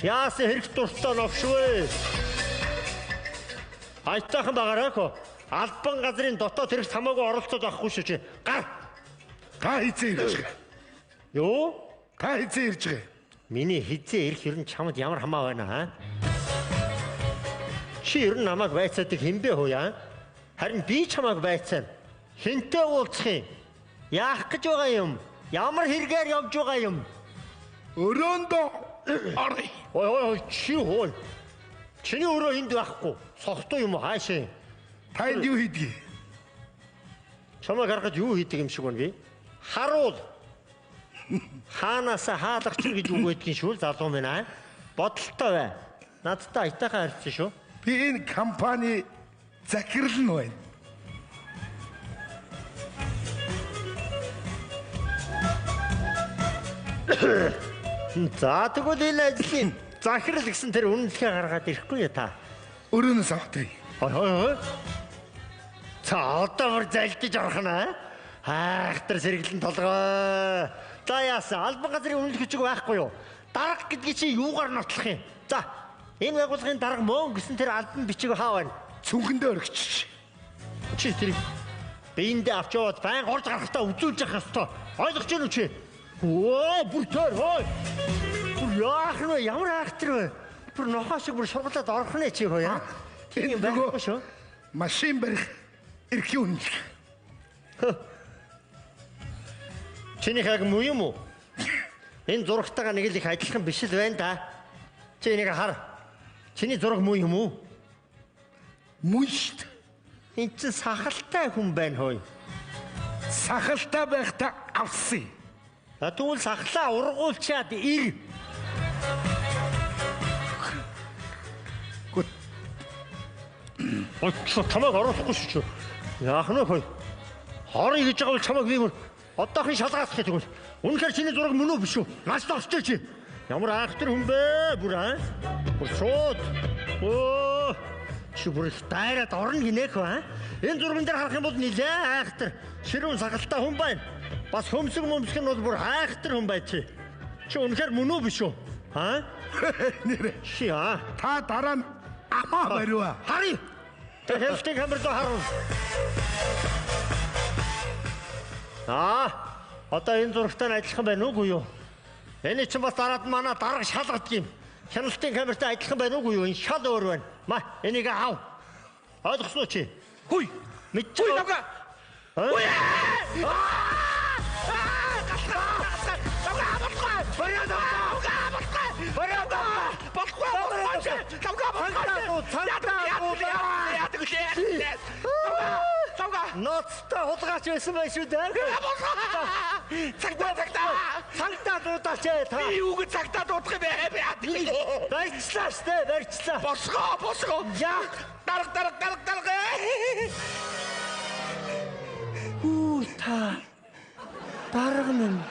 Яасан хэрэг дуртай новшвэ? Аятайхан багаарай хөө. Албан газрын дотоод хэрэгт хамаагүй оролцоод байхгүй шүү чи. Гар. Та хизээ ирж байгаа. Юу? Та хизээ ирж байгаа. Миний хизээ ирэх ер нь чамд ямар хамаа байна аа? Чи ер нь намайг байцаадаг хинбэ хөө яа? Харин би чамайг байцаана. Хинтээ уулзах юм? Яах гэж байгаа юм? Ямар хэрэгээр явж байгаа юм? Өрөөндөө оръё. Ой ой чи хөө. Чиний өрөө энд байхгүй. Сохтой юм уу хаашаа? Та энд юу хийдэг? Чамайг харахад юу хийдэг юм шиг байна би? Харуул. Хаанаас хаалгач гэж үг байдгийн шүү залуу минь аа. Бодолтой бай. Надтай аятайхан харьцсан шүү. Би энэ компани захирал нь байна. За тэгвэл энэ ажлын захирал гэсэн тэр үнэлгээ гаргаад ирэхгүй яа та. Өрөөнөөс авах. Хой хой хой. За одоо бүр залдиж орох нь аа. Хайхтар сэргэлэн толгой. За яасан албан газрын үнэлэх хүчиг байхгүй юу? Дарга гэдгийг чи юугаар нотлох юм? За энэ байгууллагын дарга мөн гэсэн тэр албан бичиг хаа байна? Цүнхэндээ өргөчч. Чи тэр биендээ авч яваад байн горж гарахтаа үзүүлж явах ёстой. Ойлгож байна уу чи? Өө бүр төр хой. Бүр яах нь вэ? Ямар хайхтар вэ? Бүр нохоо шиг бүр шургалаад орох нэ чи хөө яа. Энэ байхгүй шүү. Машин барих эрхийн үнэлэх. Чинийх яг муу юм уу? Энэ зурагтайгаа нэг л их адилхан биш л байна да. Чи энийг хар. Чиний зураг муу юм уу? Мөн шүү дээ. Энд чинь сахалтай хүн байна хөөе. Сахалтай байхдаа авсан. За тэгвэл сахлаа ургуулчаад ир. Очоо чамайг оруулахгүй шүү. Яах нь вэ? Хорё гэж байгаа бол чамайг би бүр одоохын шалгаалах гэх тэгвэл. Үнэхээр чиний зураг мөн үү биш үү? Нааш орчоо чи. Ямар айхтар хүн бэ бүр аа? Бүр шууд. Өө чи бүр их дайраад орно гинэх ба. Энэ зурган дээр харах юм бол нилээ айхтар ширүүн сахалтай хүн байна. Бас хөмсөг мөмсг нь бол бүр айхтар хүн байж чи. Чи үнэхээр мөн үү биш үү? Аа? Нэрэ. Чи аа. Та дараа нь амаа барива. Харъя. Тэр хяналтын камер руу харуул. Аа, одоо энэ зурагтай нь адилхан байна уугүй юу? Энэ чинь бас дараад манай дарга шалгадаг юм. Хяналтын камертай адилхан байна уугүй юу? Энэ шал өөр байна. Ма, энийг ав. Ойлгосноо уу чи? Хүй. Мэдчих. Хүй лавга. Хүй. Ноцтой хулгайч байсан байх шүү дээ. Цагтаа цагтаа. Цагтаа дуудаач та. Би юу гэж цагтаа дуудах юм бэ? Барьчлаа штэ, барьчлаа. Босгоо, босгоо. Яа. Дарга дарга дарга дарга. Үу та. Дарга минь.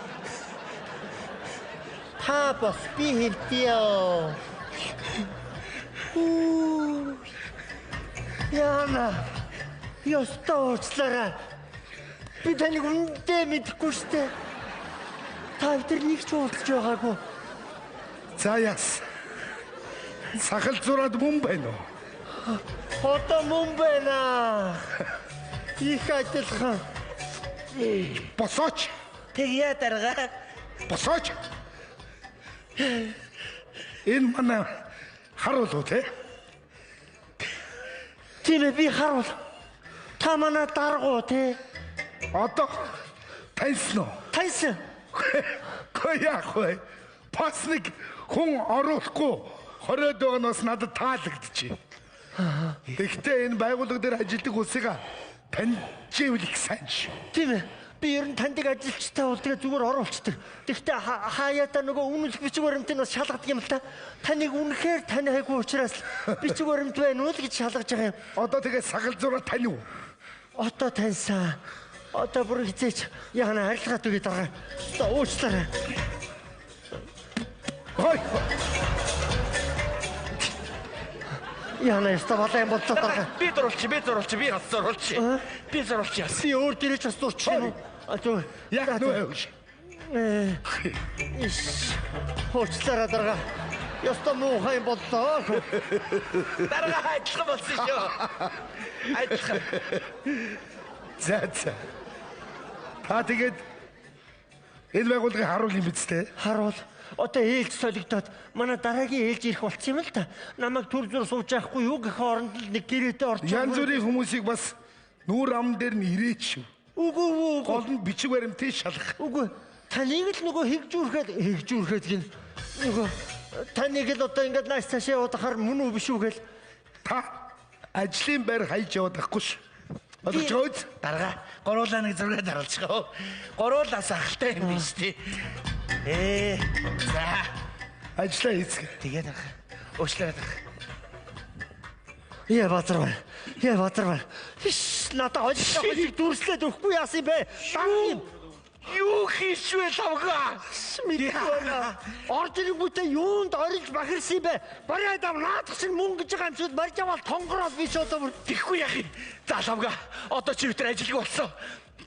Та бас би хэлдийо. Үу. Яна. Ёстой уучлаарай. Би таныг үнэндээ мэдэхгүй штэ. Та өдөр нэг ч уулзж байгаагүй. За яас. Сахал зураад мөн байна уу? Одоо мөн байна. Их адилхан. Босооч. Тэгье дарга. Босооч. Энэ манай хар болов те? Тийм ээ би хар бол. Та манай даргуу те? Одоо таньсан уу? Таньсан. Гэхдээ яах вэ? Бас нэг хүн оруулахгүй хориод байгаа нь бас надад таалагдчих. Тэгэхдээ энэ байгууллага дээр ажилладаг улсыг таньжээвэл их сайн шүү. Тийм ээ. Би ер нь таньдаг ажилчтай бол тэгээ зүгээр оруулцдаг. Тэгэхдээ хаяада нөгөө үнэлэх бичиг баримтыг бас шалгадаг юм л та. Таныг үнэхээр таниагүй учраас бичиг баримт байна уу л гэж шалгаж байгаа юм. Одоо тэгээ сахал зураа танив. Одоо таньсан. Одоо бүр хизээч яхана арилгаад үгүй дарга. Уучлаарай. Хой. Яна яста балаа юм боллоо дарга. Би зурулч, би зурулч, би бас зурулч. Би зурулч яс. Би өөр дээрээ ч бас зурчих юм уу? А зөв. Яг нөө. Иш. Уучлаарай дарга. Ёстой муухай юм боллоо. Дарга адилхан болсон шүү. Адилхан. За за. Та тэгээд энэ байгууллагын харуул юм биз дээ? Харуул. Одоо ээлж солигдоод манай дараагийн ээлж ирэх болчихсон юм л та. Намайг төр зүр сууж яахгүй юу гэх хооронд л нэг гэрээтэй орчих. Янз бүрийн хүмүүсийг бас нүүр ам дээр нь ирээч шүү. Үгүй үгүй. Гол нь бичиг баримтыг шалгах. Үгүй. Таныг л нөгөө хэгжүүрхэд гин нөгөө таныг л одоо ингээд нааш цаашаа явуудахаар мөн үү биш үү гэл. Та ажлын байр хайж яваад байхгүй шүү. Ойлгож байгаа үз? Дарга гуруулаа нэг зураг даралцгаа. Гуруулаас ахaltaй юм биш тий. За Ажлаа хийцгээ. тэгээ дарга. Уучлаарай дарга. Яа Базарбай. Яа Базарбай. Иш надад холилдоо холиг дүрслээд өгөхгүй яасан юм бэ? Дан юм. Юу хийшвэ лавга? Мэдгүй байна. Орж ирэнгүүтээ юунд орилж бахирсан юм бэ? Бариад ав наадах шиг мөнгө гэж байгаа юм шиг барьж аваад тонгороод би ч одоо бүр Тэхгүй яах юм? За лавга. Одоо чи битэр ажилгүй болсон.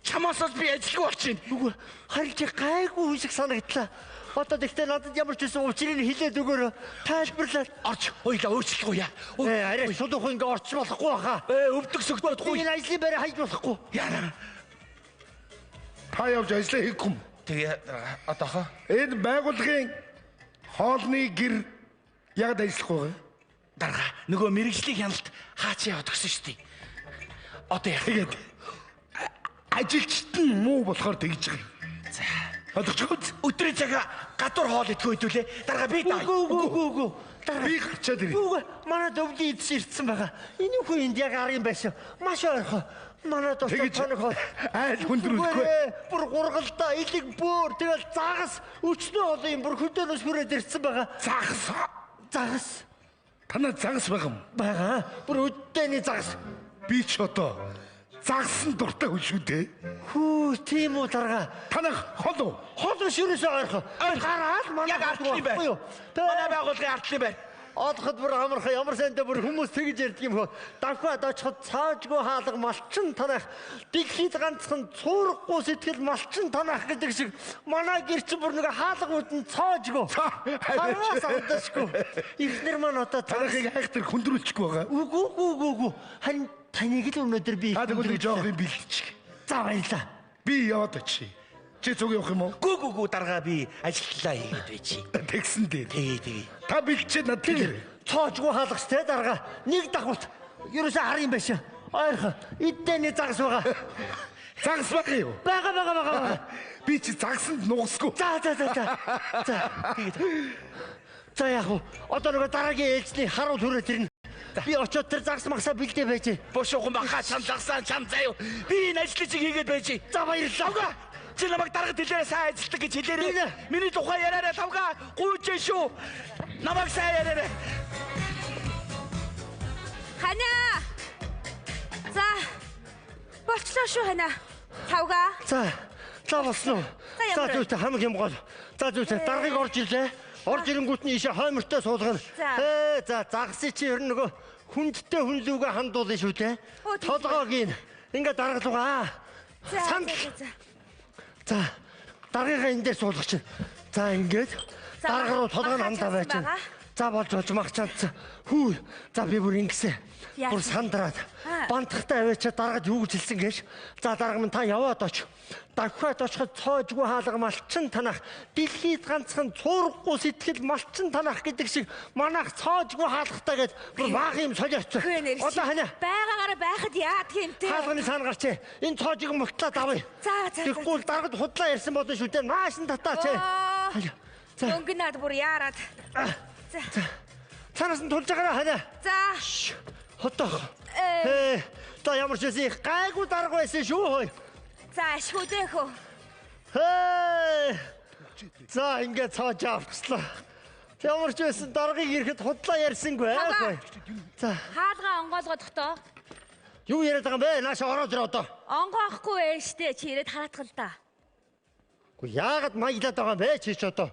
Чамаас бол би ажилгүй болчихно. Үгүй харин чи гайгүй хүн шиг санагдлаа. Одоо тэгтээ надад ямар ч үсэн учрыг хэлээд өгөөрэй. Тайлбарлаад. Орж хоёлаа өөрчлөх уу яа. Арай сулуух ингээ орч болохгүй баха. Өвдөг сөгдөөд гуй. Энэ ажлын байраа хайж болохгүй. Яна. Та явж ажлаа хийхгүй юм. Тэгээ дарга одоохоо Энэ байгууллагын хоолны гэр яагаад ажиллахгүй байгаа юм? дарга нөгөө мэрэгжлийн хяналт хаач яваад өгсөн шүү дээ. Одоо яах вэ? Тэгээд ажилчид нь муу болохоор тэгж байгаа юм. За. Ойлгож байгаа үз? Өдрийн цагаа гадуур хоол идэх үедүүлээ. Дарга би даа. Үгүй үгүй үгүй үгүй. Дарга Би гарчаад ирээ. Үгүй манай дөвлийн эдс ирсэн байгаа. Энэ хүн энд яг арын байсан. Маш ойрхон. Манай дуртай Тэгэж тоног хоол. айл хүндрүүлэхгүй. Үгүй, Бүр гургалдаа илэг бөөр тэгэл загас өчнөө олон юм бүр хөдөөнөөс хүрээд ирсэн байгаа. Загас. Загас Танаа загас байгаа юм. байгаа. Бүр өдөөний загас. Би ч одоо загсан дуртай хүн шүү дээ. Хүү тийм үү дарга. Танах хол уу? Хол биш ерөөсөө ойрхон. Гараад манай Яг артлын байр. байхгүй юу? Манай байгууллагын артлын байр. Олоход бүр амархан ямар сайнтай бүр хүмүүс тэгж ярьдаг юм хөө. Давхад очиход цаажгүй хаалга малчин танах дэлхийд ганцхан цуурахгүй сэтгэл малчин танах гэдэг шиг манай гэр чинь бүр нэг хаалгууд нь цоожгүй. Хараас алдашгүй. Эхнэр маань одоо Танахыг айхтар хүндрүүлчихгүй байгаа. Үгүй үгүй үгүй үгүй. Харин таныг л өнөөдөр би Та тэгвэл нэг жоох юм бэлтчих. За баярлаа. Би яваад очие. Чи зүг явах юм уу? Гүү гүү гүү дарга би ажиллалаа хийгээд байж. Тэгсэн дээр. Тэгээ тэгээ. Та бэлтчихэд надад хэлээрэй. Цоожгүй хаалгач те дарга. Нэг давхарт ерөөсөө хар юм байсан. Ойрхон эддэний загас байгаа. Загас байх юу? Бага бага бага бага. Би чи загсанд нугасгүй. За за за за. За. За яг уу одоо нөгөө дараагийн ээлжний харуул хүрээд ирнэ. Би очиод тэр загас магсаа бэлдээ байж. Бошуухан баха чам загсаан чам заяа. Би энэ ажлыг чиг хийгээд байж. За баярлалаа. Лавга чи намайг даргад хэлээрээ сайн ажилтдаг гэж хэлээрээ. Нэ. Миний тухай яриараа лавга гүйж шүү. Намайг сайн яриараа. Ханаа. За. Болчлоо шүү ханаа. Тавга. За. За болсон уу? За, За ямар зүйтэй хамаг юм гол. За зүйтэй даргыг орж ирлээ. Орж ирэнгүүт нь ийшээ хоймортой суулгана. За. За загсыг чи ер нь нөгөө хүндтэй хүн лүүгээ хандуулна шүү дээ. Оо, тийм. Толгойг ин ингээ даргалуугаа. За. Сандал. За. За. За даргыгаа энэ дээр суулгах чинь. За ингээд За, дарга руу толгой нь мах хандаа байж чансан байна. байгаа. За болж болж мах чанцсан. Хүү. За би бүр ингэсэн. Яасан? Бүр сандраад Аа. бантахтай аваачаа даргад юу гэж хэлсэн гэж. За дарга минь та яваад оч. Давхиад очиход цоожгүй хаалга малчин танах дэлхийд ганцхан цуурахгүй сэтгэл малчин танах гэдэг шиг манайх цоожгүй хаалгатай гэд бүр баах юм солиоцсон. Хөө нэр. Одоо ханиа Байгаагаараа байхад яадаг юм те. хаалганы цаана гарчээ. Энэ цоожиг мултлаад авъя. За, за, за. Тэгэхгүй бол даргад худлаа ярьсан болно шүү дээ. Нааш нь татаач. Оо. Ханиа. За Өнгөнад бүр яарад. За. цаанаас нь тулж байгаарай ханиа. За. Хотоох. Э. Ээ. За ямар ч байсан их гайгүй дарга байсан шүү хой. За ашгүй дээ хөө. Хээ. За ингээд цоож авчлаа. Ямар ч байсан даргыг ирэхэд худлаа ярьсангүй аа Хаваа. хой. За Хаалгаа онгоолгоод тогтоо. юу яриад байгаа юм бэ? Нааш ороод ир одоо. Онгоохгүй ээ штэ чи ирээд хараатгал та. Үгүй яагаад маялаад байгаа юм бэ чи ч одоо?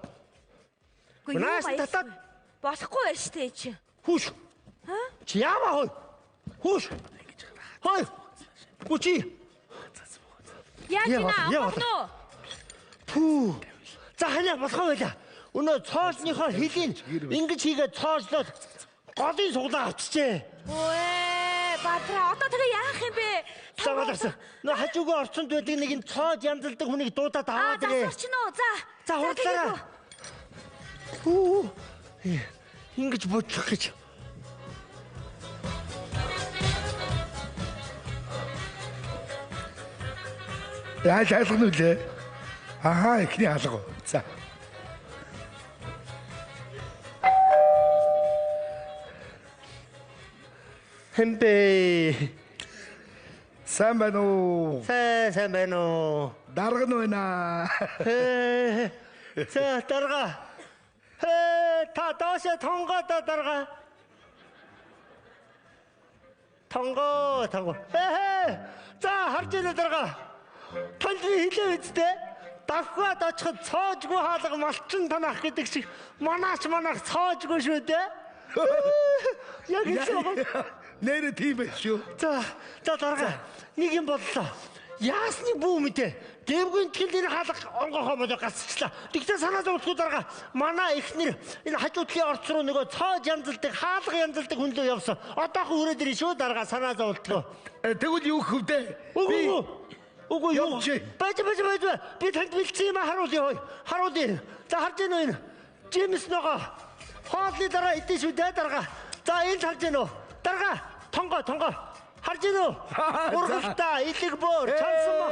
Үгүй юу Нааш баяр- татаад Болохгүй ээ штэ чи. хүүш. Чи яава хой? Хүүш. Хой. Гү чи. Яаж Яа, ина яа, онгоох нь уу? Пүү. За ханиа болохоо байла. Өнөө цоожныхоо хилийг ингэж хийгээд цоожлоод голын суглаа авчижээ. Өө, Бадраа одоо тэгээ яах юм бэ? За баларсан. Нөө хажуугийн орчинд байдаг нэг энэ цоож янзалдаг хүнийг дуудаад аваад ирээ. Аа, засварч нөө. За. За хурдлаарай. Хүү. Ингэж бодлох гэж. Яаж алга нь үлээ? Ахаа, эхний алга. За. Хэмбэ. Сайн байна уу? Сайн байна уу? Дарга нь байна. За дарга. Хэ та доошо тонгоо да дарга. Тонгоо тонгоо. Хэ. За харж байна дарга. Танд би хэлээ үсттэй. Давхад очиход цоожгүй хаалга малчин танах гэдэг шиг манаач манах цоожгүй шүү дээ. Яг хэлсэн байгаа. Нэрээ тийм байх шүү. За за дарга. Нэг юм боллоо. Яасны бүү мэдээ. Дэвгүй тэгэл энэ хаалга онгоохоо болоо гацчлаа. Тэгтээ санаа зовлтгүй дарга. Манай эхнэр энэ хажуудлын орц руу нөгөө цоож янзалдаг, хаалга янзалдаг хүн лөө явсан. Одоохон хүрээд ирнэ шүү дарга санаа зовлтгүй. Тэгвэл юу гэх вэ? Үгүй үгүй юу. Байж байж байж. Би танд бэлдсэн юм харуулъя хой. Харуулъя. За харж гэнэ үү энэ? Джеймс ногоо. Хоолны дараа идэн шүү дээ дарга. За энд харж гэнэ үү? Дарга тонгоо тонгоо. Харж гэнэ үү? Ургалдаа, илэг бөөр, чансан ба.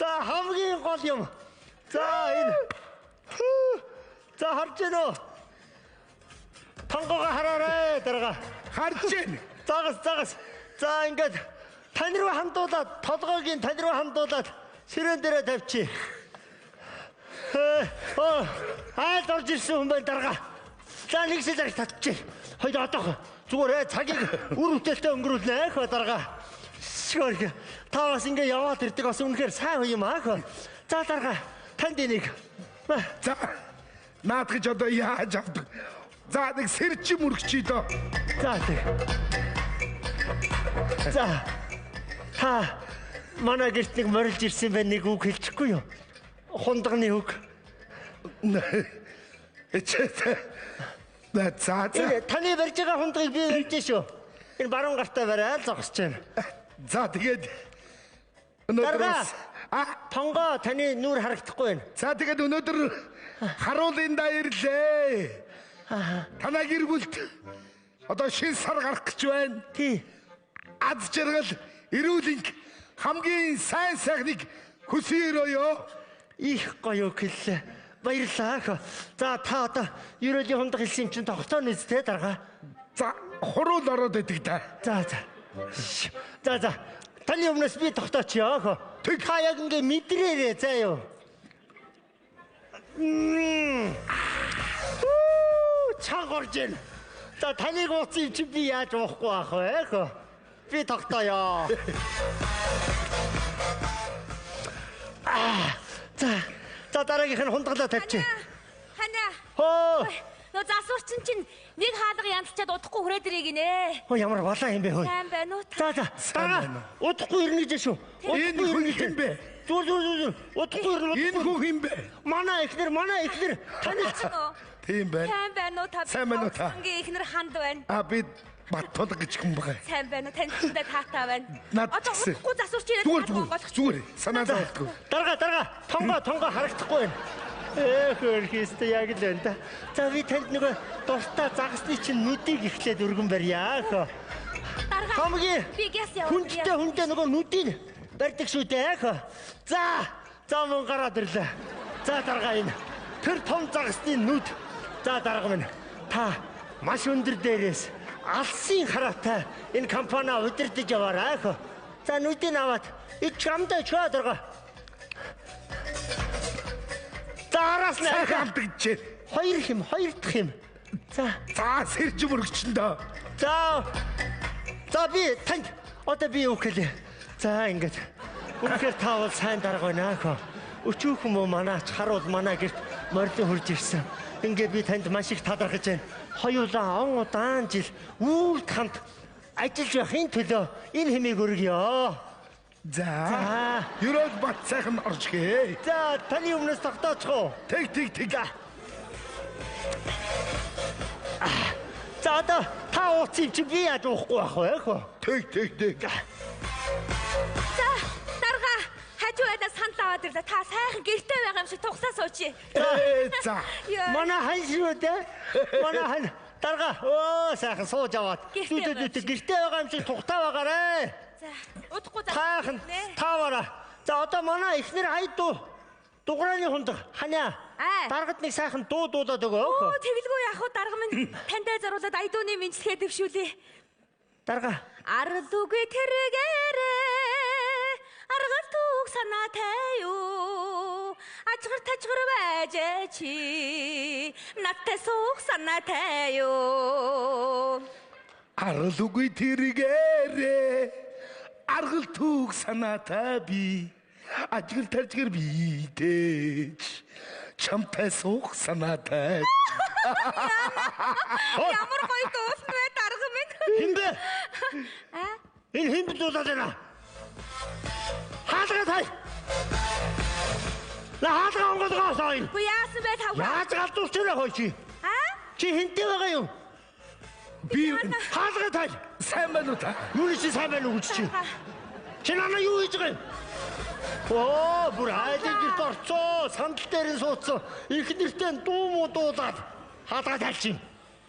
За хамгийн гол юм. За энэ. За харж гэнэ үү? Тонгоогоо хараарай дарга. Харж гэнэ. Загас загас. За ингээд тань руу хандуулаад толгойг тань руу хандуулаад сэрэн дээрээ тавьчих. Айл орж ирсэн хүн байна дарга. За нэг шил татчих. Хоёр одоох. Зүгээр цагийг үр бүтээлтэй өнгөрүүлнэ ах дарга. Шгөр. Та бас ингээ яваад ирдэг бас үнэхээр сайн хүн юм аах. За дарга танд энийг. За наад гэж одоо яаж авдаг? За нэг сэрчи мөргчий доо. За тэг. За та манай гэрт нэг морилж ирсэн байх нэг үг хэлчихгүй юу? Хундагны үг. За за. Таны барьж байгаа хундагыг би барьж шүү. Энэ баруун гартаа бариад зогсож байна. За тэгээд өнөөдөр тонгоо таны нүүр харагдахгүй байна. За тэгээд өнөөдөр харуулында ирлээ. Танай гэр бүлд одоо шин сар гарах гэж байна. Тий. Аз жаргал эрүүл энх хамгийн сайн сайхныг хүсье өрөөё. Их гоё хэллээ. Баярлалаа. За та одоо ерөөлийн хундаг хэлсэн юм чинь тогтоо нэз те дарга. За хуруул ороод идэг та. За за. За за. Таны өмнөөс би тогтоочихё. Та яг ингээ мэдрээрээ заа юу. Чанга орж ийн. За таныг ууцсан юм чи би яаж уухгүй ах вэ? Би тогтооё. За. За дараагийнх нь хундаглаа тавьчих. Ханаа. Хөө. Нөө засварчин чинь нэг хаалга янзчаад удахгүй хүрээд ирээ гинэ. Хөө ямар балаа юм бэ хөө. Сайн байна уу? За за. Дараа удахгүй ирнэ гэж шүү. Энэ хүн хэн бэ? Зүгээр зүгээр зүгээр. Удахгүй ирнэ. Энэ хүн хэн бэ? Манай эхнэр манай эхнэр танилцсан. Тийм байна. Сайн байна уу та? Сайн байна уу та? Ангийн эхнэр ханд байна. А би Баттулга гэж хүн байгаа. Сайн байна уу? Танилцсандаа таатай байна. Одоо удахгүй засварч ирээд зүгээр зүгээр санаа зовлтгүй. Дарга дарга тонгоо тонгоо харагдахгүй байна. Хөөрхөстэй яг л байна да. За би танд нөгөө дуртай загасны чинь нүдийг эхлээд өргөн барья. Дарга. Хамгийн би гяс яваа. Хүндтэй хүндээ нөгөө нүдийг барьдаг шүү дээ. За за мөн гараад ирлээ. За дарга энэ тэр том загасны нүд. За дарга минь та маш өндөр дээрээс алсын хараатай энэ компани удирдах яваарай. За нүдийг аваад ич амдаа чөө дарга. За араас нь сайхан алдагдчихэ. Хоёр хэм, хоёр дахь юм. За. За сэрж мөрөгчн дөө. За. За би танд одоо би юу хэлээ. За ингээд. Үнэхээр та бол сайн дарга байна ах. Өчүүхэн мө манаач харуул манай гэрт морилон хурж ирсэн. Ингээд би танд маш их талархаж байна. Хоёулаа он удаан жил үүрд хамт ажиллаж байхын төлөө энэ хэмээг өргөё. За. Ерөөл бат сайхан орж гээ. За таны өмнөөс тогтоочих уу? Тэг тэг тэг. За одоо та ууцсан юм чи би яаж уухгүй байх вэ хөө? Тэг тэг тэг. За дарга хажуу байлаа санал аваад ирлээ. Та сайхан гэрте байгаа юм шиг тугсаа суучи. За. Манай хан шүү дээ. Манай хан дарга өө сайхан сууж аваад. Зү гэрте байгаа юм шиг тухтаа байгаарэ. За удахгүй за. Таахан тааваараа. За одоо манай эхнэр айдуу дуграаны хундаг ханиа. Даргад нэг сайхан дуу дуулаад өгөө. Оо тэгэлгүй яах вэ дарга минь таньдаа зориулаад айдууны мэдлэгээ дэвшүүлье. Дарга. Арлүгүй тэргээрээ аргал түүх санаатай юу ажгар тажгар байж чи надтай суух санаатай юу. Арлүгүй тэргээрээ аргал түүх санаатай би ажгар тажгар битэж чамтай суух санаатай. Ямар гоё дуулсан вэ дарга минь. Хэн бэ? Энэ хэн дуулаад байна? Хаалгаа тай. На хаалгаа онгойлгоо сая. Үгүй яасан бэ тавга? Яаж галзууч вэ хой чи? Аа? Чи хэнтэй байгаа юм? Би хаалгаа тай. Сайн байна уу та? Юу чи сайн байна уу гэж чи? Чи нана юу хийж байгаа юм? Оо, бүр айлын гэрт орцоо, сандал дээр нь суудсан. Их нэртэй дуу муу дуулаад хаалгаа тайлчин.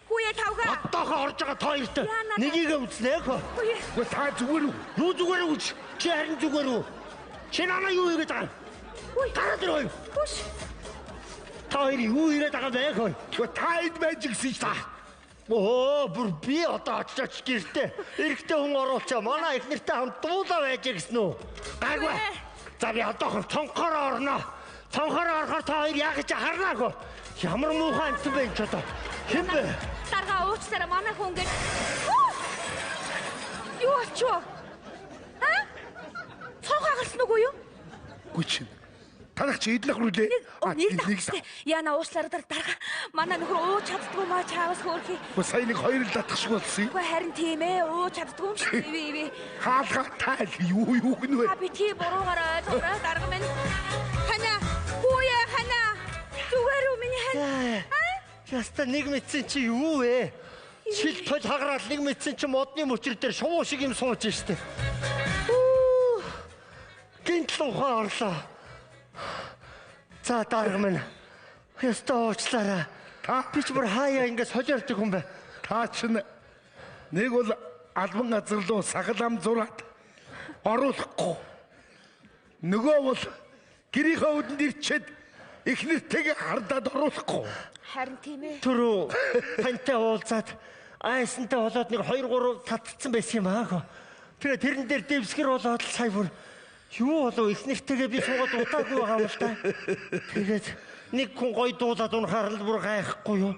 Хүүе тавга. Одоохоо орж байгаа та хоёрт нэгийг үзнэ хөө. Үгүй та зүгээр үү? Юу зүгээр үү? Чи харин зүгээр үү? Чи нана юу хийгээд байгаа юм? Гараад ир хоёр. Хүш. Та хоёр юу хийгээд байгаа бэ хөө? Үгүй та энд байж гисэн шүү дээ. Оо, бүр би одоо очиж гэртээ эрэгтэй хүн оруулчаа. Манай их нэртэй хамт дуулаа байж гисэн үү? Гайгүй. За би одоохор цонхоор орно. Цонхоор орохоор та хоёр яах гэж харнаа хөө. Ямар муухай амтан бэ энэ ч одоо. Хэн бэ? Дарга уучлаарай манай хүн гэж. Юу болчихоо? Аа? Цонхоо гарсан үгүй юу? Үгүй чинь. Танах чи идлэх рүүлээ. Нэг нэг. Яна уучлаарай дарга. Манай нөхөр ууж чаддгүй маа чаавас хөөрхий. Үгүй сая нэг хоёр л татах шиг болсон юм. Үгүй харин тийм ээ ууж чаддгүй юм шиг би. Хаалгаа таал юу юу гэнэ вэ? Би тийм буруугаар ойлгоорой дарга минь. Хана хүүе хана. Зүгээр үү миний хана? Яста нэг мэдсэн чи юу вэ? Шил тол хагараад нэг мэдсэн чи модны мөчр дээр шувуу шиг юм сууж штэ. Гинт л ухаан орлоо. За дарга минь. Яста уучлаарай. Та би ч бүр хаяа ингэ солиордог хүн бэ. Та чинь нэг бол албан газар руу сахал ам зураад оруулахгүй. Нөгөө бол гэрийнхээ үдэнд ирчээд их нэртэйгээ хардаад оруулахгүй. Харин тийм ээ. Түрүү тантай уулзаад айсантай болоод нэг 2 3 татцсан байсан юм аа. Тэгээ тэрэн дээр дэвсгэр болоод л сая бүр юу болов их нэртэйгээ би суугаад удаагүй байгаа юм л та. Тэгээд нэг хүн гоё дуулаад унахаар л бүр гайхгүй юу.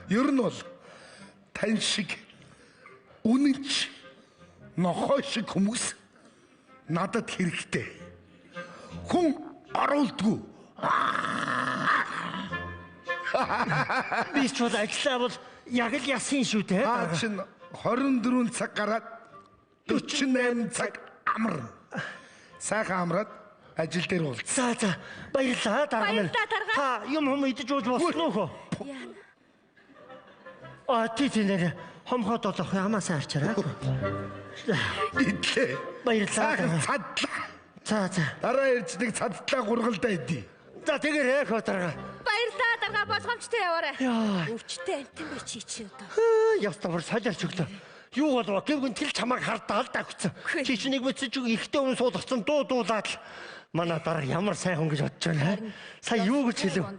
Ер нь бол тань шиг үнэнч нохой шиг хүмүүс надад хэрэгтэй. Хүн оруулдгүй. Би ч бол ажиллаа бол яг л ясын шүү дээ. Та чинь 24 цаг гараад 48 цаг амарна. Сайхан амраад ажил дээр уулз. За за баярлалаа дарга минь. Та юм хүм идэж ууж болсон уу хөө? Яна. А тий тий нэр хомхоод болох ямаасаа харчаарай. Идлээ. Баярлалаа. Сайхан цадлаа. За за. Дараа ирж нэг цадлаа гургалдаа идэ. За тэгээрэй хөө дарга. Баярлалаа дарга болгоомжтой яваарай. Өвчтэй амтан бэ чи чи одоо. Яста бүр солиорч өглөө. Юу болов гэвгэн тэл чамайг хардаа л дагцсан. Чи чи нэг мэдсэн чи ихтэй хүн суулгацсан дуу дуулаад л манай дарга ямар сайн хүн гэж бодож байна. Сая юу гэж хэлв?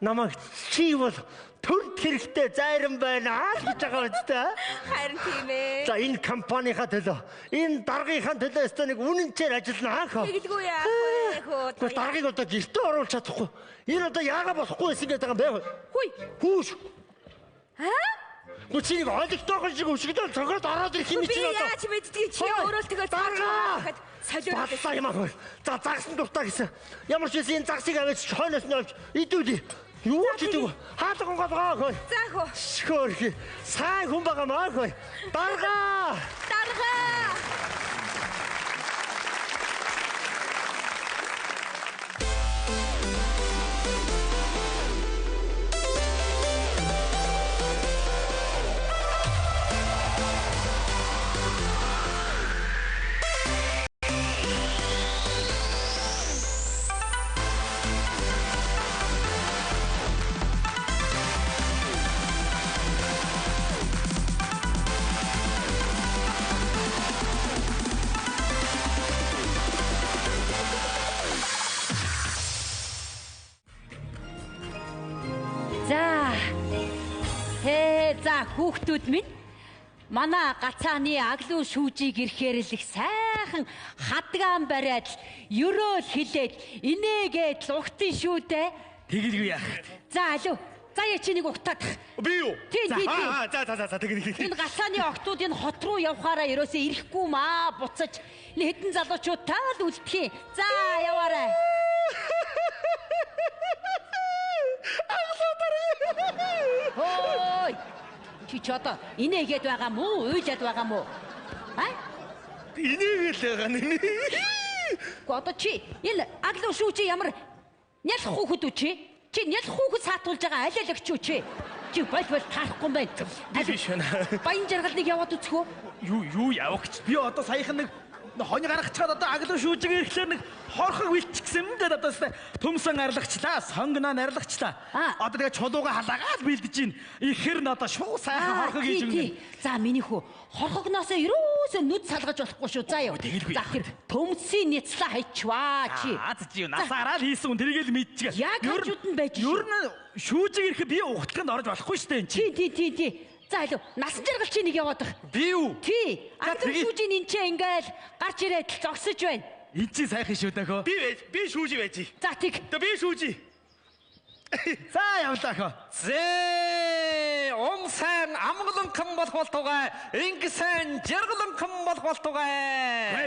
Намайг чи бол төрд хэрэгтэй зайран байна гэж байгаа үстэй. Харин тийм ээ. За энэ компанийнхаа төлөө, энэ даргийнхаа төлөө өстө нэг үнэнчээр ажиллана аа. Тэгэлгүй яах вэ хөө. Гэхдээ даргыг одоо гэртээ оруулах чадахгүй. Энэ одоо яагаад болохгүй байсан гэдэг юм бэ? Хүй. Хүүш. Аа? Гү чи нэг ойлгохгүй шиг өшгөдөл цогоод ороод ирэх юм Би чи одоо. яаж мэддгийг чи өөрөө л тэгэл дарга. Солиороод Баллаа юм аа. За загсан дуртай гэсэн. Ямар ч байсан энэ загсыг аваад хойноос нь авч идүүлье. Юу ч идэв. Хаалга онгоолгоо хөө. За хөө. Шөөрхи. Сайн хүн байгаа маа хөө. Дарга. Дарга. За хүүхдүүд минь манай гацааны аглуу шүүжийг ирэхээр л их сайхан хадгаан бариад л ерөөл хилээд инээгээд л угтан шүү дээ. Тэгэлгүй яах. За алуу. За яа чи нэг угтаадах. Би юу? Тийм тийм тийм. Аа за за за тэг тэг. Энэ гацааны октод энэ хот руу явхаараа ерөөсөө ирэхгүй маа буцаж энэ хэдэн залуучууд таал үлдэх юм. За яваарай. Хөөй. Чи ч одоо инээгээд байгаа мó уйлаад байгаа мó? А? Инээгээл байгаа нэ. Гэхдээ одоо чи энэ аглуу шүү чи ямар нялх хүүхэд үү чи? Чи нялх хүүхэд саатуулж байгаа алиалагч үү чи? Чи бол бол таарахгүй юм байна. Би биш байна. Баян жаргал нэг яваад үзэх үү? Юу явах гэж. Би одоо саяхан нэг хонь гаргачаад одоо аглуу шүүжиг ирэхлээр нэг хорхог бэлтчихсэн юм дээр одоо төмсөн арлагчлаа, сонгоноо нарлагчлаа. Одоо тэгээ чулууга халаагаад бэлдэж гин. Ихэр нь одоо шуу сайхан хорхог хийж өгнө. За миний хүү хорхогноосоо ерөөсөө нүд салгаж болохгүй шүү. За юу. За тэр төмсийн няцлаа хайчваа чи. Аа чи насаараа л хийсэн хүн тэрийг л мэдчихээ. Яг хажууд нь байж шүү. Ер нь шүүжиг ирэхэд би ухтлаганд орж болохгүй шүү дээ энэ чи. Тий тий тий. За алуу насан жаргал чи нэг яваад ах. Би юу? Тий. Аглуу шүүжийн энэ ч ингээл гарч ирээд л зогсож байна. Энд чи сайхан шүү дөхөө. Би байж, би шүүжи байж. За тэг. Тэ би шүүжи. За явлаа хөө. Зээ ум сайн амгаланхан болох болтугай. Инг сайн жаргаланхан болох болтугай.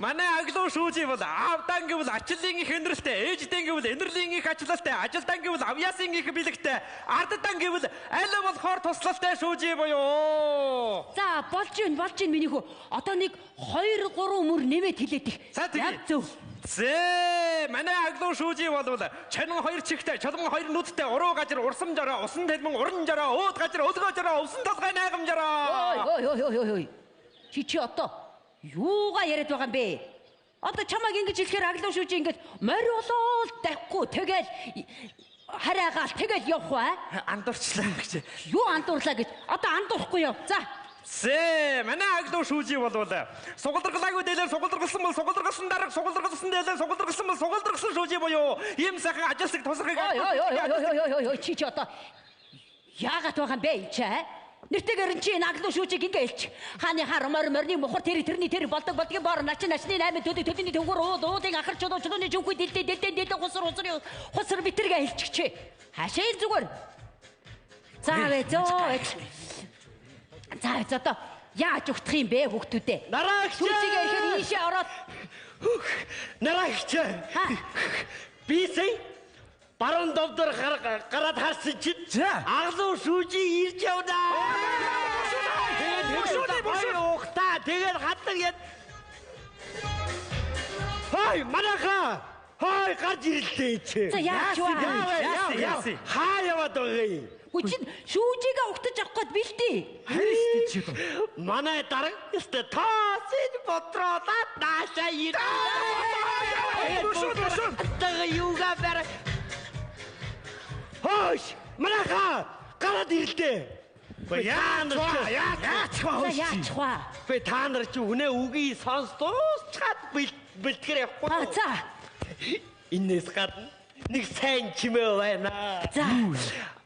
Манай аглуу шүүжи бол аавдан гэвэл ачлын их өнөрлөлтэй, ээждэн гэвэл энерлийн их ачлалтай, ажилдан гэвэл авьяасын их бэлэгтэй, арддан гэвэл аль болохоор туслалтай шүүжи буюу. За болж гин болж гин миний хүү. Одоо нэг 2 3 мөр нэмээд хэлээд их. Яг зөв. Зээ манай аглуу шүүжи болвол чанан хоёр чихтэй, чулман хоёр нүдтэй, уруу гажир, урсам жараа, усан тэлмэн, уран жараа, өөд гажир, өлгөө жараа, өвсөн толгой найгам жараа. Ой ой ой ой ой. Чи одоо юугаа яриад байгаа юм бэ? Одоо чамайг ингэж хэлэхээр аглуу шүүжи ингэж морь болоод давхгүй тэгэл хараагаал тэгэл явах уу? Андуурчлаа гэж. Юу андуурлаа гэж? Одоо андуурахгүй яв. За. Зээ манай аглуу шүүжи болвол сугалдаргалаагүй дээлээр сугалдаргалсан бол сугалдаргалсан дарга, сугалдаргалсан дээлээр сугалдаргалсан бол сугалдаргалсан шүүжи буюу ийм сайхан ажилсаг тусахыг. Ой ой ой ой ой чи одоо яагаад байгаа юм бэ чи? Нэртэйгэр чи энэ аглуу шүүжиг ингээ хэлч. Хааны хар морь морины мухар тэр тэрний тэр болдог болдгийн бор начин начны 8 төдий төдийний төвгөр уул уулын ахар чулуу чулууны жүнхүй дэлдээ дэлдээ дэлдээ хусар хусар хусар битэргээ хэлчих чи. Хашаа зүгээр. За вэ зөө. За одоо яаж угтах юм бэ хүүхдүүдээ? Нараа их шүүжиг ирэхээр ийшээ ороод. Нараа их. Би сая баруун довдор гараад харсан чинь аглуу шүүжи ирж явна. Тэгээд буршуу ухтаа тэгээд хатдаг яд. Хай манайха. Хай гарч ирлээ чи. За яаж вэ? Хаа яваад байгаа юм? Үгүй чи шүүжигээ угтаж авах гээд бэлдээ. Харин шүү чи одоо. Манай дарга өстө тоосын бодроолаад наашаа ирлээ. Буршуу буршуу. Таг юугаа бэр. Хөөш манайха гараад ирлээ. Яач вэ? Яач вэ? Яач вэ? Би та нар чи үнэ үгийг сонсдоосчаад бэлтгэр явахгүй. А за. Иннээс гадна нэг сайн чимээ байна. За.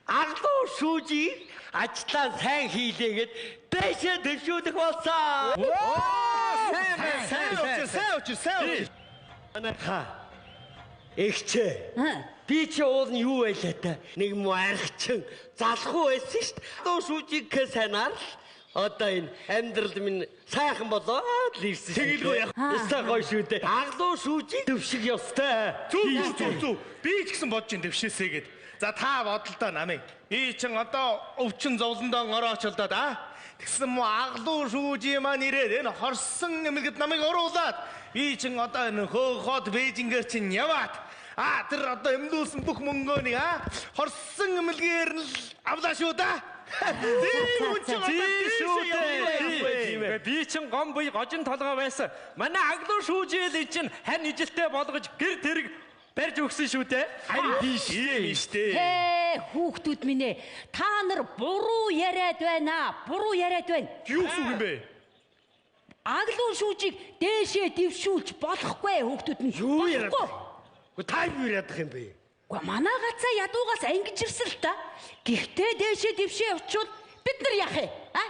Аглуу шүүжи ажлаа сайн хийлээгээд дээшээ төвшүүлэх болсон. Сайн сайн сайн учир сайн учир. Манайха. Эгчээ. Би чи уул нь юу байлаа та? Нэг муу архичин залхуу байсан шүү дээ. Аглуу шүүжиг сайнаар л одоо энэ амьдрал минь сайхан болоод л ирсэн. Тэгэлгүй яах. Өстой гоё шүү дээ. Аглуу шүүжиг төвших ёстой. Зүг зүг зүг. Би ч гэсэн бодож ин төвшөөсэй гэд. За та бодолдоо намайг. Би чин одоо өвчин зовлондоо ороочлоод аа. Тэгсэн мө аглуу шүүжи маань ирээд энэ хорсон эмгэд намайг оруулаад би чин одоо энэ хөөхөд Бээжингээр чин яваад аа тэр одоо эмнүүлсэн бүх мөнгөө нэг аа хорсон эмэлгээр нь авлаа шүү да. Тийм шүү дээ. Би чин гом буй гожин толгой байсан. Манай аглуу шүүжэл чин хань ижилтэй болгож гэр тэрэг барьж өгсөн шүү дээ. Харин тийш юм штэ. Хээ хүүхдүүд минь ээ та нар буруу яриад байна. Буруу яриад байна. Юу гэсэн үг юм бэ? Аглуу шүүжийг дээшээ дэвшүүлж болохгүй хүүхдүүд минь. Юу яриад? Болохгүй. Та юу яриад юм бэ? Гэхдээ манай гацаа ядуугаас ангижирсэн л та. Гэхдээ дээшээ дэвшээ очивол Бид нар яах вэ? А?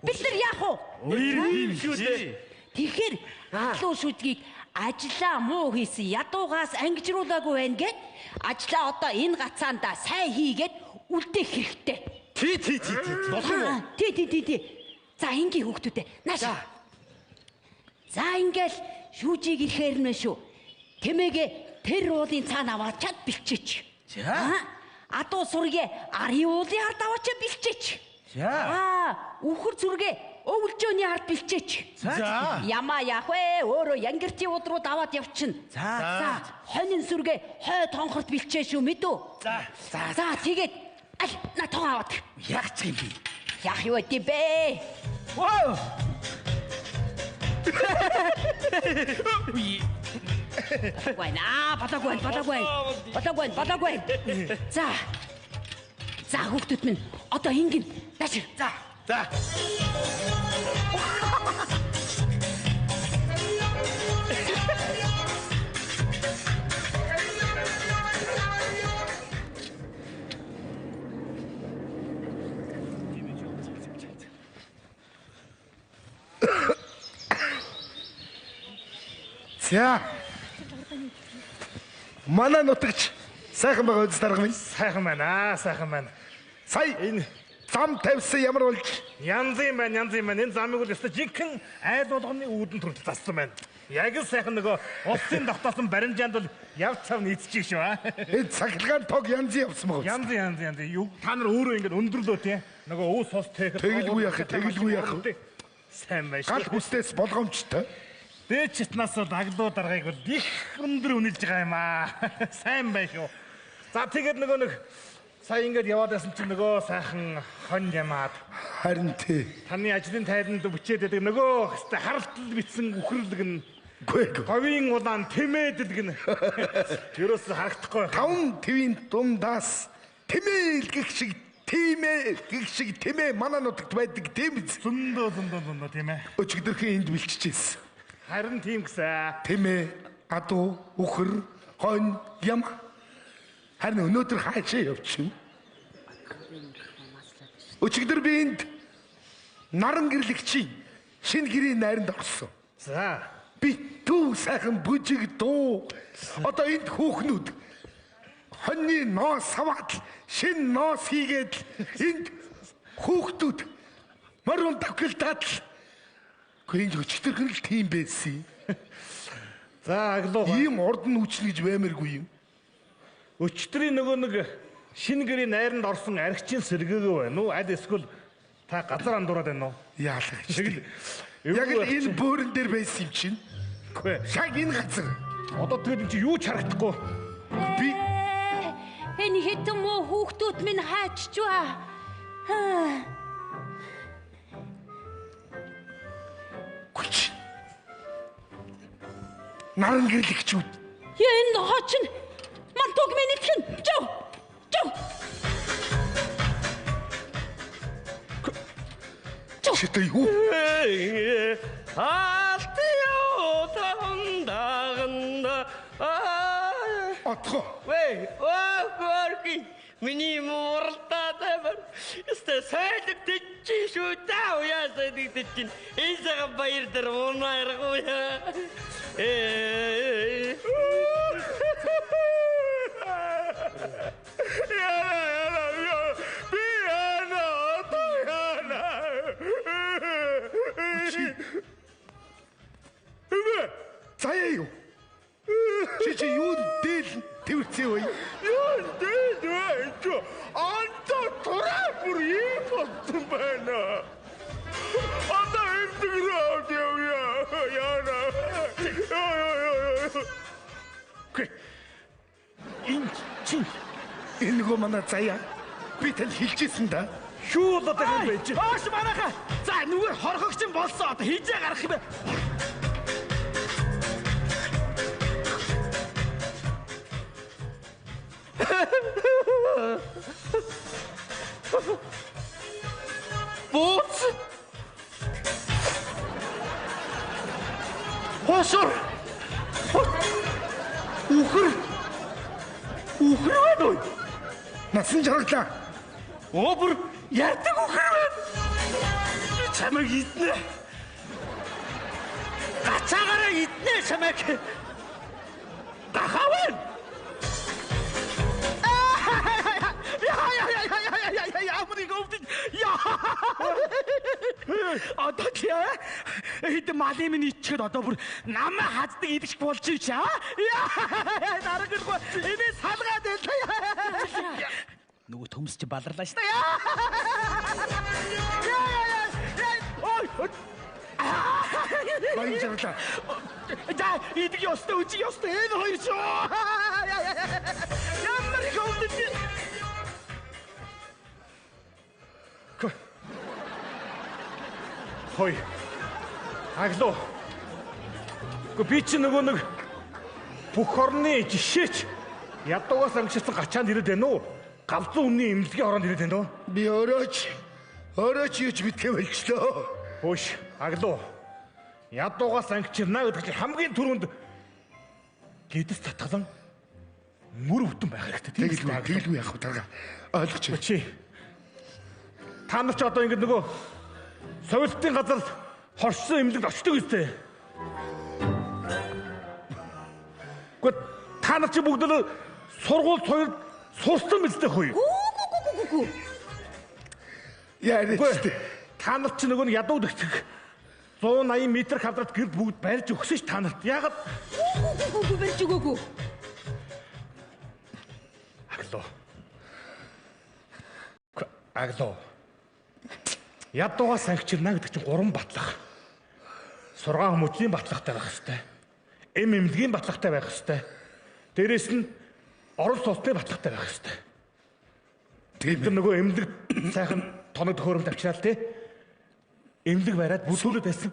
Бид нар яах вэ? Тийм шүү дээ. Тэгэхээр аглуу шүдгийг ажлаа муу хийсэн ядуугаас ангижруулаагүй байна гэд ажлаа одоо энэ гацаанда сайн хийгээд үлдээх хэрэгтэй. Тий, тий, тий, тий. Болох юм уу? Тий, тий, тий, тий. За ингийн хүүхдүүдээ нааш. За ингээл шүүжийг ирэхээр нэ шүү. Тэмээгээ тэр уулын цаана аваад чад бэлчээч. За. Адуу сургээ арын уулын ард аваачаа бэлчээч. За. Аа, үхэр зүргээ өвлжөөний ард бэлчээч. За. Ямаа яах вэ? Өөрөө янгирчийн уд руу даваад явчихна. За. За, хонин сүргээ хой тонхорт бэлчээ шүү мэдүү? За. За, за тэгээд аль на тон аваад. Яг ч юм би. Яах юу гэв бэ? Вау. Байна, болоогүй байна, болоогүй байна. Болоогүй байна, болоогүй байна. За. За хүүхдүүд минь одоо ингэн нааш. За. За. За. Манай нутагч сайхан байгаа үз дарга минь. Сайхан байна аа, сайхан байна. Сая Энэ зам тавьсан ямар болж янз юм байна, янз юм байна. Энэ замыг бол өстой жинхэнэ айл болгоны үүдэн төрөл зассан байна. Яг л сайхан нөгөө улсын тогтоосон баримжаанд бол яв цав нийцэж шүү аа. энэ цахилгаан тог янз явсан байгаа. Янз янз янз. Юу та нар өөрөө ингэж өндөрлөө тий. Нөгөө өвс хос тэхэд Тэгэлгүй яах вэ, тэгэлгүй яах вэ? Сайн байна Гал шүү. хүснээс болгоомжтой. Дээд читнаас бол аглуу даргаыг бол их өндөр үнэлж байгаа юм аа. Сайн байна шүү. За тэгээд нөгөө нэг сая ингэж яваад байсан чинь нөгөө сайхан хон ямаад Харин тий. таны ажлын тайланд бичээд байдаг нөгөө хэвээ харалтал бичсэн үхэрлэг нь Үгүй ээ. говийн улаан тэмээдэлг нь ерөөсөө харагдахгүй байх. Таван твийн дундаас тэмээ илгэх шиг тимээ гэх шиг тэмээ манай нутагт байдаг тийм биз? Зөндөө зөндөө зөндөө тийм ээ. Өчигдөрхөн энд бэлччихсэн. Харин тийм гэсэн. Тэмээ, адуу, үхэр, хонь, ям. Харин өнөөдөр хаашаа явчих вэ? Өчигдөр би энд наран гэрлэгчийн шинэ гэрийн найранд орсон. За. Битүү сайхан бүжиг дуу. Одоо энд хүүхнүүд хоньны ноос аваад л шинэ ноос хийгээд л энд хүүхдүүд морин давхилдаад л Гэхдээ энд өчигдөрхөн л тийм байсан юм. За аглуу. Ийм урд нь үчнэ гэж баймааргүй юм. Өчтөрийн нөгөө нэг шинэ гэрийн найранд орсон архичин сэргээгөө байна уу? Аль эсвэл та газар андуураад байна уу? Яалаа гэж. Тэгэл Яг л энэ бөөрөн дээр байсан юм чинь. Үгүй. Шаг энэ газар. Одоо тэгэл энэ чи юу ч харагдахгүй. Би Энэ хитэн муу хүүхдүүд минь хааччваа. Гүч. Наран гэрлэгчүүд. Энэ нохоо чинь мантуг минь итгэн. Жов. Жов. Читэй юу? Отгоо. Вэй, оо горки. Миний муралтаа таймар. Өстө сайлаг тэчи шүү даа яа сайлаг тэчин. Энэ сайхан баяр дээр унаа яргүй. Э. Яна яна би яна одоо яна. Заяа юу? Чи чи юу дээл тэрвэрцээ вэ? Юу дээл вэ? Чи анта тураа бүр ийм болсон байна. Одоо эмдэг рүү авч явъя. Яна. Йоо ёо ёо. Энэ чи Энэ нөгөө манай заяа. Би танд хэлжсэн да. юу болоод байгаа юм бэ чи? Хоош манайха. За нүгээр хорхогч нь болсон. Одоо хизээ гарах юм бэ? Бууц. Хошор. Үхэр. Үхэр байна уу? Насан жаргалаа. Оо бүр ярьдаг үхэр байна. Би чамайг иднэ. Гацаагаараа иднэ чамайг. Гахаа байна. Ямар их өвдөж. Одоо чи хэд малын минь ичгээд одоо бүр намайг хаздаг идэх болж чи аа. Дараагүй энэ салгаад байлаа. Нөгөө төмс чи баларлаа шүү дээ. Ой. Баян жаргалаа. За идэх ёстой үжиг ёстой энэ хоёр шүү. Ямар их өвдөж. Хой. Аглуу. Гэхдээ би чи нөгөө нэг бүх орны жишээч ядуугаас ангишсан гачаанд ирээд байна уу? Галзуу өмнө эмнэлгийн хороонд ирээд байна уу? Би өөрөө ч юу ч мэдхээ болчлоо. Хөөш, аглуу. Ядуугаас ангичирна гэдэг чинь хамгийн түрүүнд гэдэс татгалан мөр бүтэн байх хэрэгтэй. Тийм үү, тэгэлгүй яах вэ дарга? Ойлгоч. Чи. Та нар ч одоо ингэ нөгөө совилтын газар хорсон эмнэлэгт очдөг үстэй. Гэхдээ та нар чи бүгд л сургууль соёл сурсан биз дээ хөөе. Гүү. Яриач. Та нар чи нөгөө ядуу дэгцэх 180 м квадрат гэрд бүгд барьж өгсөн ш та нарт. Яагаад Гүү барьж өгөөгүй. Аглуу. Аглуу. Ядуугаас ангичирна гэдэг чинь гурван батлах. Сургаан хүмүүжлийн батлагтай байх хэвээр. Эм эмнэлгийн батлагтай байх хэвээр. Дээрээс нь орон сууцны батлагтай байх хэвээр. Тийм Тэр нөгөө эмнэлэг сайхан тоног төхөөрөмж авчираад тий. Эмнэлэг бариад бүлгүүлээд байсан.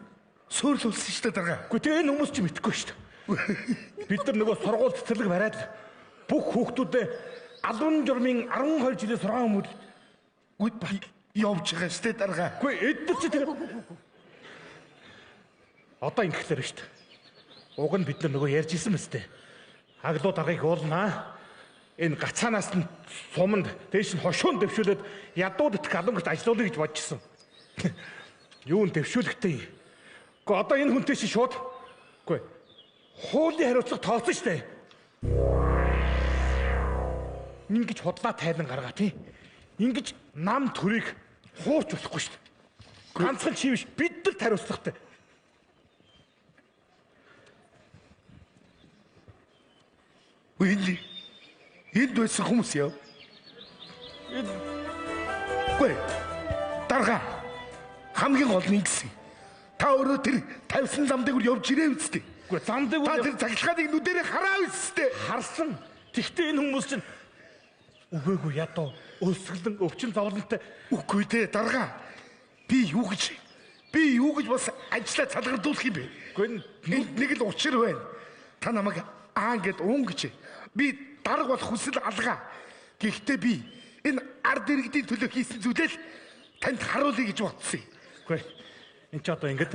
Суурлуулсан шүү дээ дарга. Гэхдээ тэгээ энэ хүмүүс чи мэдэхгүй шүү дээ. Бид нар нөгөө сургууль цэцэрлэг бариад бүх хүүхдүүдэд албан журмын 12 жилийн сургаан хүмүүжил Гүд явж байгаа шүү дээ дарга. Үгүй эдгээр чи тэгээ одоо ингэхлээр шүү дээ. Уг нь бид нар нөгөө ярьж исэн мэт дээ. Аглуу даргаыг уулнаа. Энэ гацаанаас нь суманд дээш нь хошуун дэвшүүлээд ядуу дэтг алангт ажилуулъя гэж бодчихсон. Юу н дэвшүүлэхтэй. Үгүй одоо энэ хүнтэй чи шууд үгүй хуулийн хариуцлага тооцсон шүү дээ. Ингэж худлаа тайлан гаргаа тий. Ингэж нам төрийг хуурч болохгүй шүү дээ. Ганцхан чи биш бид нар хариуцлагатай. Үгүй энд байсан хүмүүс яа. Үгүй дарга хамгийн гол нь ингэсэн. Та өөрөө тэр тавьсан зам дээгүүр явж ирээ үсттэй. Үгүй зам дээгүүр та тэр цахилгааныг нүдэрээ хараа үсттэй. Харсан. Тэгвэл энэ хүмүүс чинь үгээгүй ядуу өлсгөлэн өвчин зовлонтой. Үгүй дээ дарга. Би юу гэж бас ажлаа цалгардуулах юм бэ? Үгүй нэг л учир байна. Та намайг аа гэд уун гэж. Би дарга болох хүсэл алгаа. Гэхдээ би энэ ард иргэдийн төлөө хийсэн зүйлээ л танд харуулъя гэж бодсон юм. Үгүй энэ ч одоо ингэж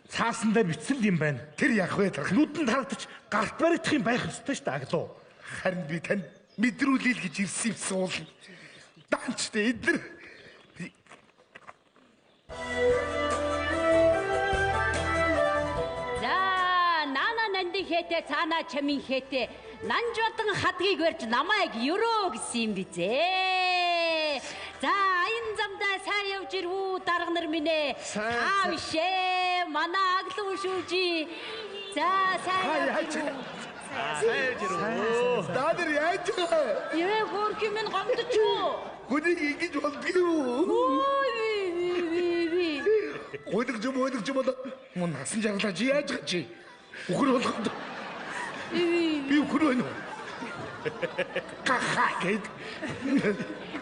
цаасан дээр бичсэн юм байна. Тэр яах вэ дарга? Нүдэнд харагдаж гарт баригдах юм байх ёстой шүү дээ аглуу. Харин би танд мэдрүүлэе л гэж ирсэн юмсан уул. Даанчтай эднэр. За нана нандин хэтэ цаана чамин хэтэ нанжуудан хадгийг барьж намайг өрөө гэсэн юм бизээ. За аян замдаа сайн явж ирвүү дарга нар минь ээ. Та биш ээ манай аглуу шүүжи. За сайн явж ирвүү. Сайн явж ирвүү. Та нар яаж байгаа? Ээ хөөрхөн минь гомдчихгүй. Хүнийг ингэж болдгийв. Ой ви ви ви. Гуйдаг юм уйдаг юм бол мөн насан жаргалаа чи яаж байгаа чи? Үхэр болгонд. Би үхэр байна уу? Гаха гэд.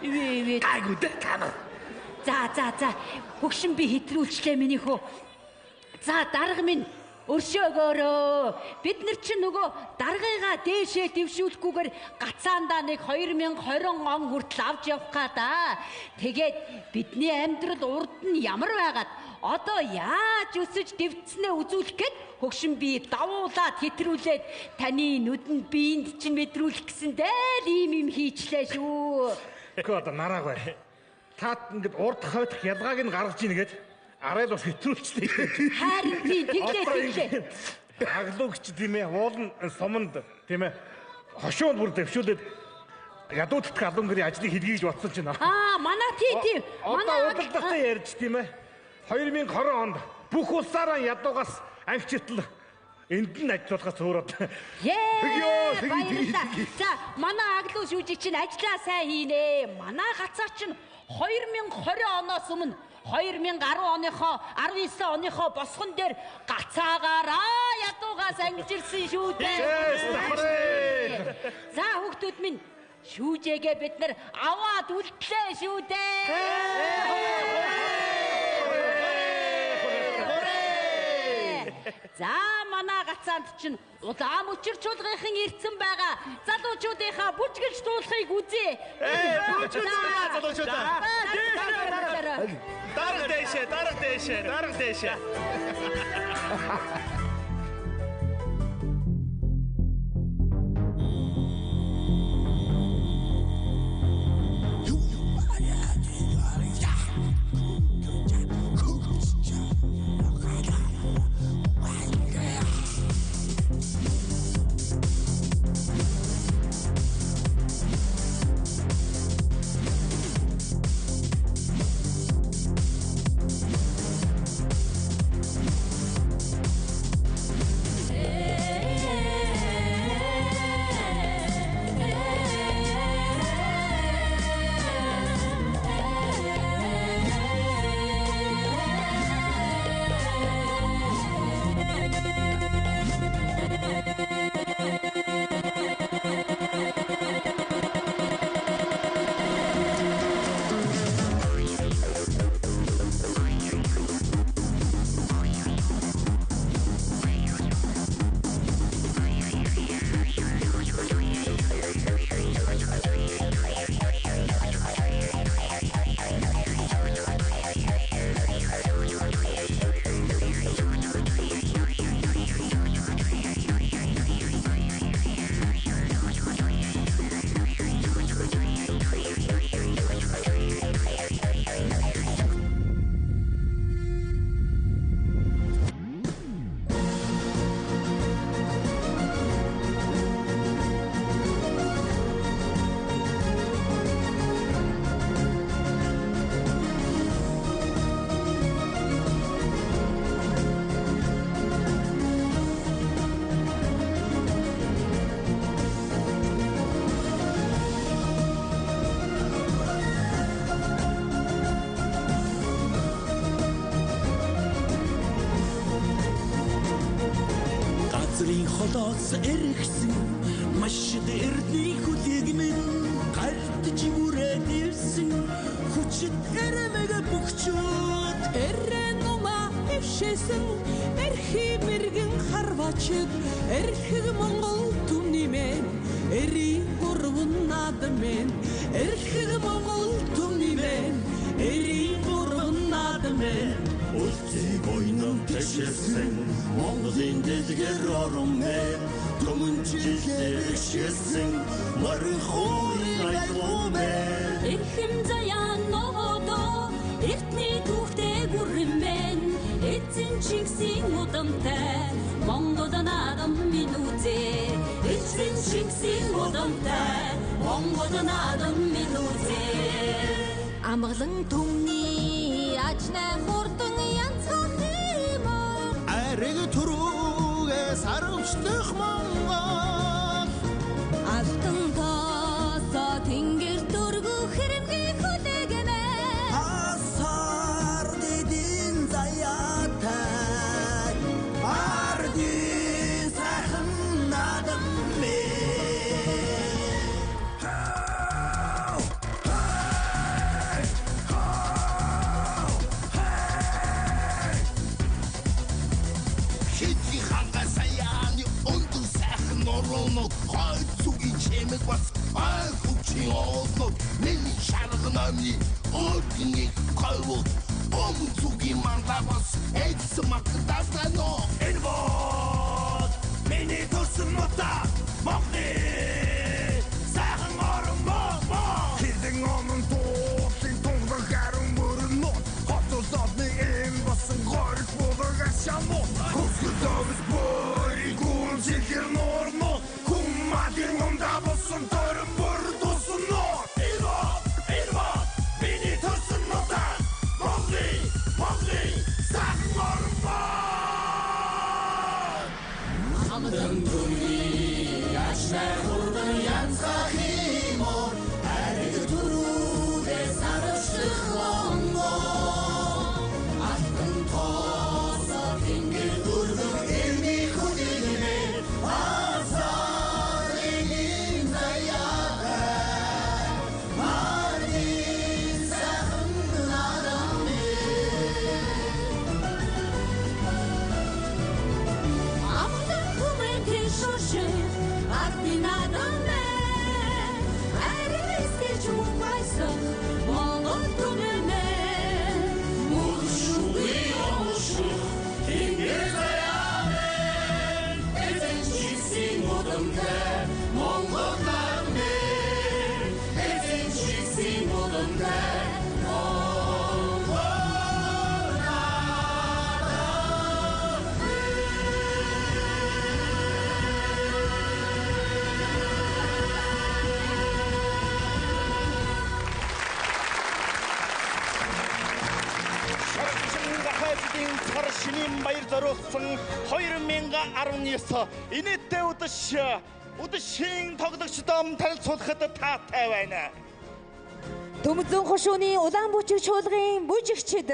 Ви ви. Гайгүй дээ та нар. За за за. Хөгшин би хэтрүүлчлээ миний хөө. За дарга минь өршөөгөөрөө. Бид нар чинь нөгөө даргыгаа дээшээ дэвшүүлэхгүйгээр гацаандаа нэг 2020 он хүртэл авч явах га да. Тэгээд бидний амьдрал урд нь ямар байгаад одоо яаж өсөж дэвтснээ үзүүлэх гээд хөгшин би давуулаад хэтрүүлээд таны нүдэнд биеинд чинь мэдрүүлэх гэсэн дээ л ийм юм хийчлээ шүү. Гэхдээ одоо нараагүй. Таад ингээд урд хойдох ялгааг нь гаргаж ийн гээд арай л бас хэтрүүлчихлээ. Харин тийм тэглээ тэглээ. Аглуугч тийм ээ уул нь суманд тийм ээ хошуунд бүр дэвшүүлээд ядуу тэтгэх алуун гэрийн ажлыг хийлгэе гэж бодсон чинь. Аа манай тий тий. Манай удирдлагатай ярьж тийм ээ 2020 онд бүх улсаараа ядуугаас ангичтал энд нь ажиллуулахаас өөр одоо. Тэгё тэгье. За манай аглуу шүүжиг чинь ажлаа сайн хийнэ. Манай гацаа чинь 2020 оноос өмнө 2010 оныхоо 19 оныхоо босгон дээр гацаагаараа ядуугаас ангижирсэн шүү дээ. За хүүхдүүд минь шүүжээгээ бид нар аваад үлдлээ шүү дээ. За манай гацаанд чинь улаан мөчөр чуулгынхан ирсэн байгаа. Залуучуудынхаа бүжгэлж дуулахыг үзье. Бүжгэлж залуучуудаа. Дарга дээшээ, дарга дээшээ, дарга дээшээ. Холоос эргэсэн маш дэрний хүлэг минь гардж бүрээд ирсэн хүчит эрмэг бөхчүүд эрэнума эвшээсэн эрхи мэргэн харвачд эрхэг Монгол түмний мэн эри гурван наадам мэн эрхэг Монгол түмний мэн эри гурван наадам мэн Үлцгийг ойнон тэшээсэн Монголын дэлгэр орон мэн Түмэн жилээр ишээсэн Морин хуурын айлгуу мэн Эрхэм заяа ногодоо Эртний түүхтэй гүрэн мэн Эзэн Чингисийн удамтай Монгол наадам минь үзээ Эзэн Чингисийн удамтай Монгол наадам минь үзээ Амгалан түмний ажнай хурдан янзхан юм Ариг түрүүгээ сарвчлах Монгол Алтан тоосоо тэнгэр дөргөх хэрэмгийн хүлээгэнэ Асар дэдийн заяатай Ардын сайхан наадам мэн Хитий ханга саяаны өндөр сайхан нуруунууд хойд зүгийн чимэг бас ой хөвчийн уулнууд миний шарга номны өөртний говьуд өмнө зүгийн мандаа бас эцсэн макдасано Энэ бод миний төрсөн нутаг Монголын сайхан орон боо Хилэн өмнө Шарчин гахайдын цар шинийн баяр зориулсан 2019 инээдтэй үдэшийн тоглогчдоо танилцуулахад таатай байна. Төмзөн хошууны улаан бүжиг чуулгын бүжигчид.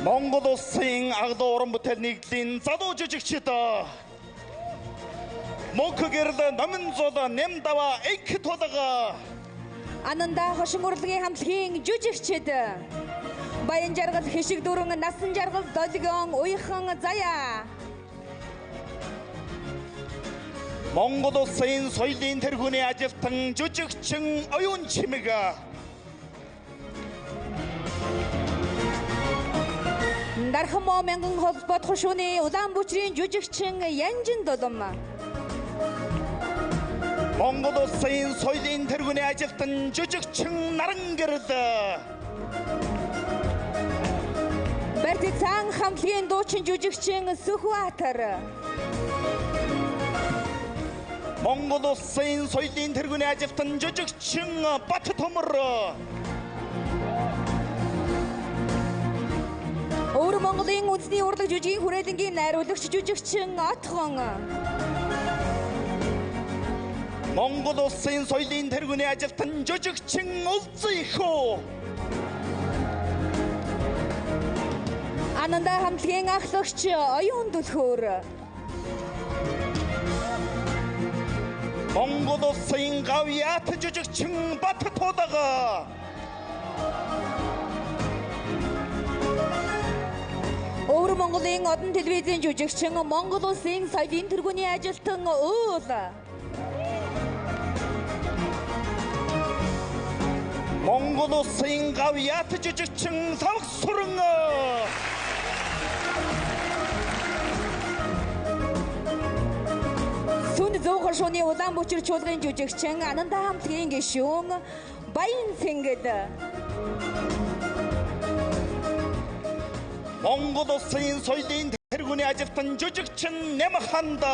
Монгол улсын аглуу уран бүтээл нэгдлийн залуу жижигчид Мөнх гэрэл номин зул Нямдава энх тулга. Ананда хошин урлагийн хамтлагийн жүжигчид. Баян жаргал хишиг дүрэн насан жаргал долгион уяхан заяа. Монгол улсын соёлын тэргүүний ажилтан жүжигчин Оюун Чимэг. Дархан моо мянган холбоот хошууны улаан бүчрийн жүжигчин Янжин Дулам. Монгол улсын соёлын тэргүүний ажилтан жүжигчин Наран гэрэл. Бартицан хамтлагийн дуучин жүжигчин Сүхбаатар. Монгол улсын соёлын тэргүүний ажилтан жүжигчин Бат Төмөр. Өвөр Монголын үндэсний урлаг жүжигийн хүрээлэнгийн найруулагч жүжигчин Отгон. Монгол улсын соёлын тэргүүний ажилтан жүжигчин Улзан Ихүү. Ананда хамтлагийн ахлагч Оюун Дүлхөөр. Монгол улсын гавьяат жүжигчин Бат Тулга. Өвөр Монголын одон телевизийн жүжигчин Монгол улсын соёлын тэргүүний ажилтан Уул. Монгол улсын гавьяат жүжигчин Савх Сүрэн. Сүнд зүүн хошууны улаан бүчир чуулгын жүжигчин Ананда хамтлагийн гишүүн Баян Цэнгэл. Монгол улсын соёлын тэргүүний ажилтан жүжигчин Нямханд.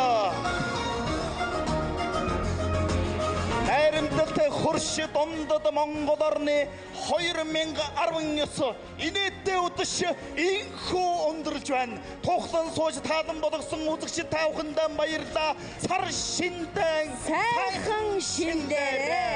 Найрамдалт хөрш дундад Монгол орны 2019 инээдтэй үдэш инхүү өндөрлж байна. Тухлан сууж таалан болгосон үзэгчид та бүхэндээ баярлалаа. Сар шиндэн сайхан шиндээрээ.